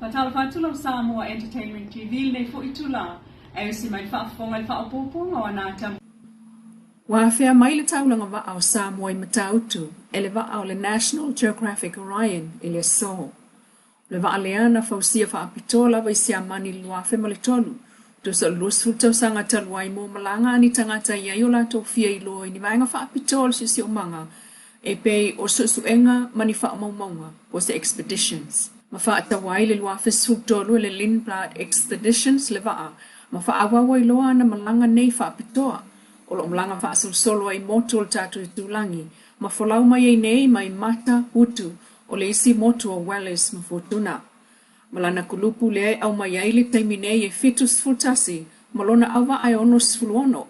Faatalofa atu lau Samoa Entertainment TV i lenei foi itula, ae usi mai le faafofoga i le faaopoopoga o Anata. Ua afea mai le taulaga vaa o Samoa i Matautu e le vaa o le National Geographic Orion i le aso. O le vaa lea na fausia faapitoa lava i Siamani i le 2003, tusa o le 20 tausaga talu ai mo malaga a ni tagata e i ai o latou fia iloa i ni vaega faapitoa o le siosiomaga e pei o suesuega ma ni faamaumauga po o se expeditions. Ma faataua ai le 2013 e le Lindblad Expeditions le vaa ma faaauau ai loa ana malaga nei faapitoa. O lo o malaga faasolosolo ai motu o le tatou itulagi ma folau mai ai nei mai Mata Utu o le isi motu o Wallis ma Futuna. Ma lana kulupu lea e aumai ai le taimi nei e 71 ma lona auvaa e 66.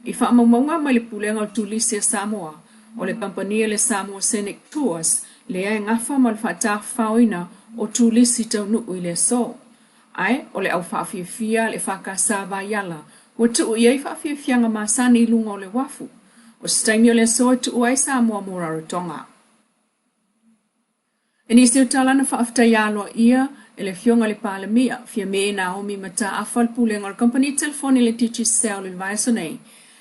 I faamaumauga mai le Pulega o Turisi a Samoa, o le kamupani a le Samoa Scenic Tours lea e gafa ma le faatafafaoina o turisi taunuu i le aso. Ae o le au faafiafia a le EFKS Vaiala ua tuu i ai faafiafiaga masani i luga o le uafu. O se taimi o le aso e tuu ai Samoa mo Rarotonga. I nisi o tala na faafetaia aloaia e le Afioga i le Palemia, Fiame Naomi Mataafa le Pulega o le Kamupani Telefoni a le Digicel i le vaiaso nei,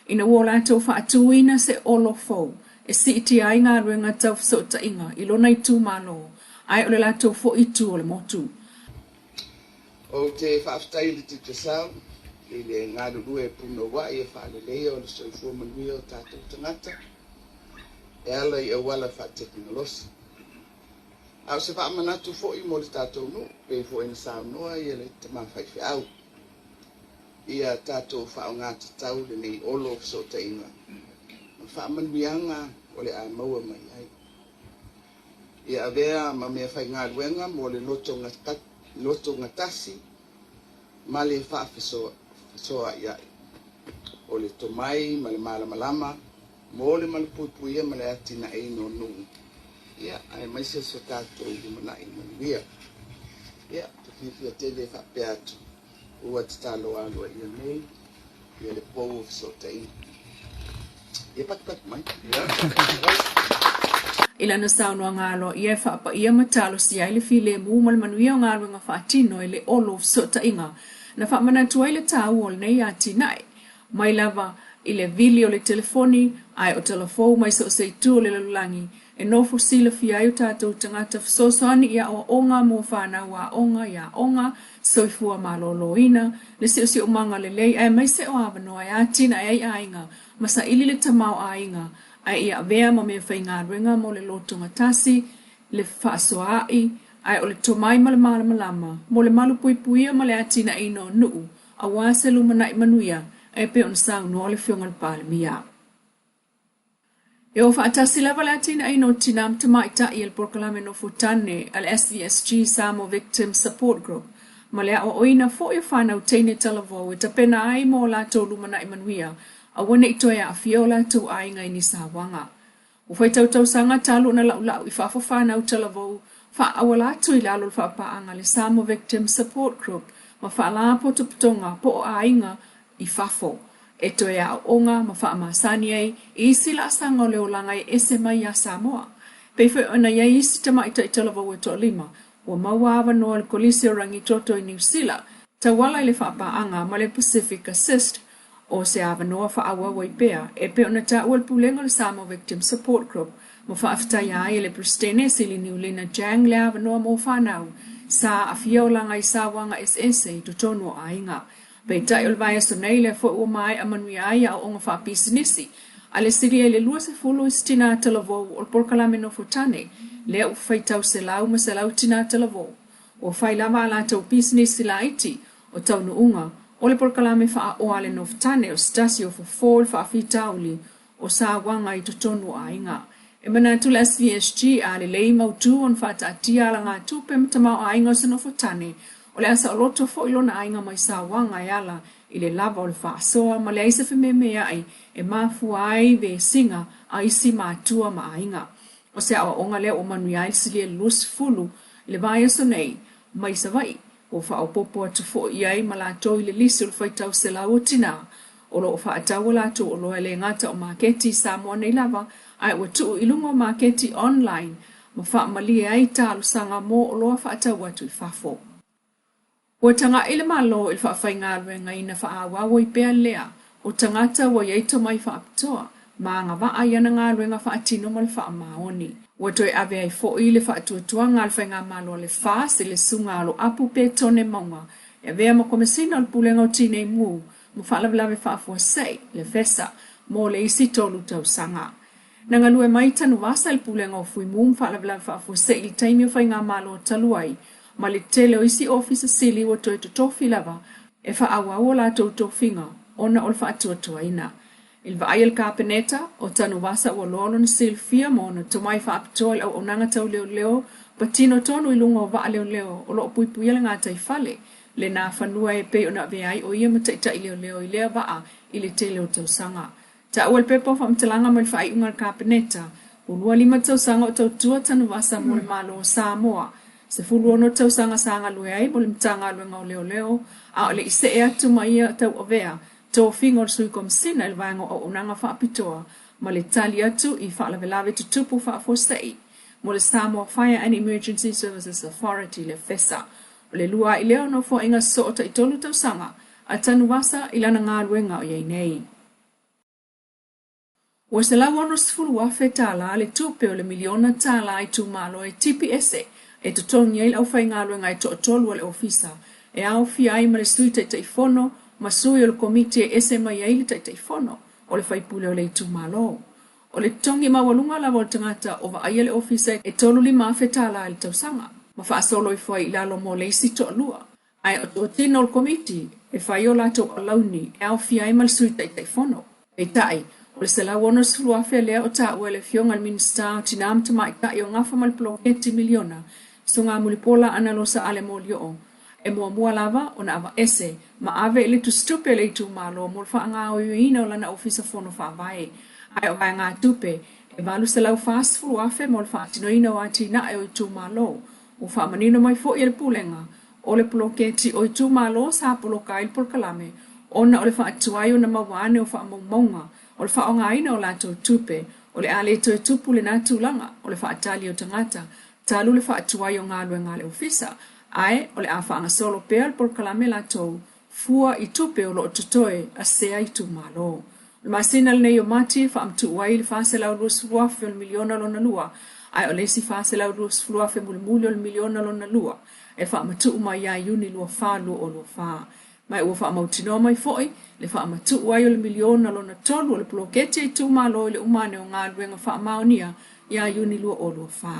ina ua latou faatuina se olo fou e siitia ai galuega tau fesootaiga i lona itumalo, ae o le latou foi itu o le motu. Ou te faafetai i le Digicel i le galulue punouai e faaleleia o le soifua manuia o tatou tagata e ala i auala faatekonolosi. A o se faamanatu foi mo le tatou nuu, pei foi na saunoa ia le tama faifeau, ia tatou faaaoga tatau lenei olo o fesootaiga ma faamanuiaga o le a maua mai ai. Ia avea ma mea faigaluega mo le lotogatasi ma le faafesoaaiai o le tomai ma le malamalama mo le malupuipuia ma le atinaeina o nuu, ia, aemaise so tatou lumanai manuia. Ia, ou te fiafia tele e faapea atu, ua tatalo aloaia nei ia le pou o fesootaiga. Ia patupatu mai. Ia. I lana saunoaga aloaia e faapaia ma talosia ai le filemu ma le manuia o galuega faatino e le olo o fesootaiga, na faamanatu ai le taua o lenei atinae. Mai lava i le vili o le telefoni ae o talafou mai so o se itu o le lalolagi e nofo silafia ai o tatou tagata fesoasoani i aoaoga mo fanau aoga i aoga, soifua maloloina, le siosiomaga lelei aemaise o avanoa e atinae ai aiga ma saili le tamaoaiga ae ia avea ma mea faigaluega mo le lotogatasi, le fefaasoaai ae o le tomai ma le malamalama mo le malupuipuia ma le atinaeina o nuu aua se lumanai manuia e pei ona saunoa le Afioga i le Palemia. E o faatasi lava le atinaeina o tinā ma tamaitai e le polokalame nofo tane a le SVSG Samoa Victim Support Group ma le aoaoina foi o fanau teine talavou e tapena ai mo latou lumanai manuia aua ne i toe aafia o latou aiga i ni sauaga. Ua faitau tausaga talu ona laulau i fafo fanau talavou faaauala atu i lalo o le faapaaga a le Samoa Victim Support Group ma faalapotopotoga po o aiga i fafo e toe aooga ma faamasani ai i isi laasaga o le olaga e ese mai iā Samoa. Pei foi ona i ai isi tamaitai talavou e toalima ua maua avanoa i le Kolisi o Rangitoto i Niu Sila tauala i le faapaaga ma le Pacific Assist O se avanoa faaauau ai pea e pei ona taua le Pulega o le Samoa Victim Support Group ma faafetaia ai e le Peresetene Sili Niulina Jang le avanoa mo fanau sa aafia olaga i sauaga eseese i totonu o aiga. Peitai o le vaiaso nei lea foi ua maea manuia ai aoaoga faapisinisi a le silia i le 20 isi tinā talavou o le polokalame nofo tane lea ua faitau selau ma selau tinā talavou Ua fai lava a latou pisinisi laiti o taunuuga o le polokalame faaoa a le Nofotane o se tasi o fofo i le faafitauli o sauaga i totonu o aiga. E manatu le SVSG a lelei mautu ona faataatia alagatupe ma tamaoaiga o se nofotane, o le a saoloto foi lona aiga mai sauaga e ala i le lava o le faasoa ma leai se fememeai e mafua ai vesiga a isi matua ma aiga. O se aoaoga lea ua manuia ai le silia i le 20 i le vaiaso nei mai Savaii. Ua faaopoopo atu foi i ai ma latou i le lisi o le faitau selau o tinā o lo o faatau a latou oloa e le gata o maketi i Samoa nei lava ae ua tuu i luga o maketi online ma faamalie ai talosaga mo oloa faatau atu i fafo. Ua taga'i le Malo i le faafaigaluegaina faaauau ai pea lea o tagata ua i ai tomai faapitoa ma agavaa i ana galuega faatino ma le faamaoni. Ua toe ave ai foi le faatuatuaga a le Faigamalo a le FAST i le Susuga Aloapu Petone Mauga e avea ma Komesina o le Pulega o Tinei Mu ma Faalavelave Faafuasei, le FESA, mo le isi 3 tausaga. Na galue mai Tanuvasa i le Pulega o Fuimu ma Faalavelave Faafuasei i le taimi o Faigamalo talu ai, ma le tele o isi Ofisa Sili ua toe totofi lava e faaauau o latou tofiga ona o le faatuatuaina. I le vaai a le Kapeneta, o Tanuvasa ua loa lona silafia ma ona tomai faapitoa i le auaunaga tau leoleo patino tonu i luga o vaa leoleo o lo o puipuia le gataifale lena fanua e pei ona avea ai o ia ma taitai leoleo i lea vaa i le tele o tausaga. Taua i le pepa o faamatalaga mai le faaiuga a le Kapeneta, ua 25 tausaga o tautua Tanuvasa mo le Malo o Samoa, 16 tausaga sa galue ai mo le Matagaluega o Leoleo, a o le i see atu ma ia tauavea tofiga o le Sui Komesina i le Vaega o Auaunaga Faapitoa ma le tali atu i faalavelave tutupu faafuasei mo le Samoa Fire and Emergency Services Authority, le FESA. O le lua ai lea o nofoaiga soo taitolu tausaga a Tanuvasa i lana galuega o i ai nei. Ua $160,000 le tupe o le miliona tala a itumalo e tipi ese e totogi ai le aufaigaluega e toatolu a le ofisa, e aofia ai ma le Sui Taitaifono ma sui o le Komiti e ese mai ai le Taitaifono o le faipule o le itumalo. O le totogi maualuga lava o le tagata o vaaia le ofisa e $35,000 i le tausaga, ma faasolo ifo ai i lalo mo le isi toalua. Ae o totino o le Komiti e fai o latou alauni e aofia ai ma le Sui Taitaifono. Peitai, o le $160,000 lea o taua e le Afioga i le Minisita o Tinā ma Tamaitai o gafa ma le poloketi miliona, Sugamulipola Analosa Ale Molioo, e muamua lava ona aveese ma ave i le tusitupe a le itumalo mo le faagaoioiina o lana Ofisa Fono Faavae, ae o vaegatupe e $840,000 mo le faatinoina o atinae o itumalo. Ua faamanino mai foi e le Pulega o le poloketi o itumalo sa poloka ai le polokalame ona o le faatuai ona maua ane o faamaumauga o le faaaogaina o latou tupe, o le a le toe tupu lena tulaga o le faatali o tagata talu le faatuai o galuega a le ofisa, ae o le a faagasolo pea le polokalame latou fua i tupe o lo o totoe a sea itumalo. O le masina lenei o Mati e faamatuu ai le $420,000 o le miliona lona lua, ae o le isi $420,000 mulimuli o le miliona lona lua e faamatuu mai ia Iuni 24 2024. Ma ua faamautinoa mai foi le faamatuu ai o le miliona lona tolu o le poloketi a itumalo i le uma ane o galuega faamaonia ia Iuni 2024.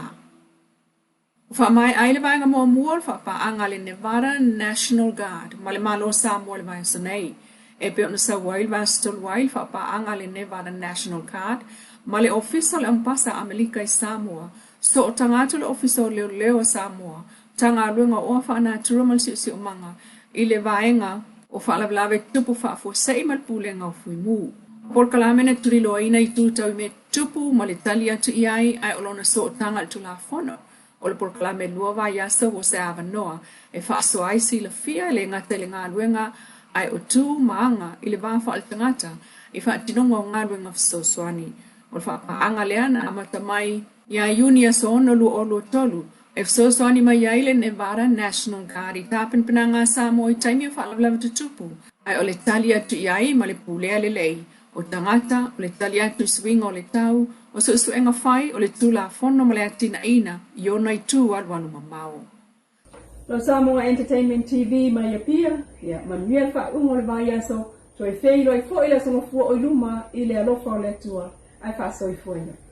Ua faamaea ai le vaega muamua o le faapaaga a le Nevada National Guard ma le Malo o Samoa i le vaiaso nei. E pei ona sau ai le vaiaso talu ai le faapaaga a le Nevada National Guard ma le Ofisa o le Amepasa a Amelika i Samoa, sootaga atu le Ofisa o Leoleo a Samoa, Matagaluega o Oa Faanatura ma le Siosiomaga i le Vaega o Faalavelave Tutupu Faafuasei ma le Pulega o Fuimu. O polokalame na tuliloaina i itu tau i mea tutupu ma le tali atu i ai ae o lona sootaga i le Tulafono o le polokalame lua vaiaso ua se avanoa e faasoa ai silafia e le gata i le galuega ae o tu ma aga i le va faaletagata i faatinoga o galuega fesoasoani. O le faapaaga lea na amata mai ia Iuni aso 6 2023 e fesoasoani mai ai le Nevada National Guard i tapenapenaga a Samoa i taimi o faalavelave tutupu, ae o le tali atu i ai ma le pulea lelei o tagata, o le tali atu i suiga o le tau, o suesuega fai, o le Tulafono ma le atinaeina i ona itu alualu mamao. Lau Samoa Entertainment TV mai Apia, ia manuia le faauuga o le vaiaso, toe feiloai foi le aso Gafua o i luma i le alofa o le Atua, ae faasoifuaina.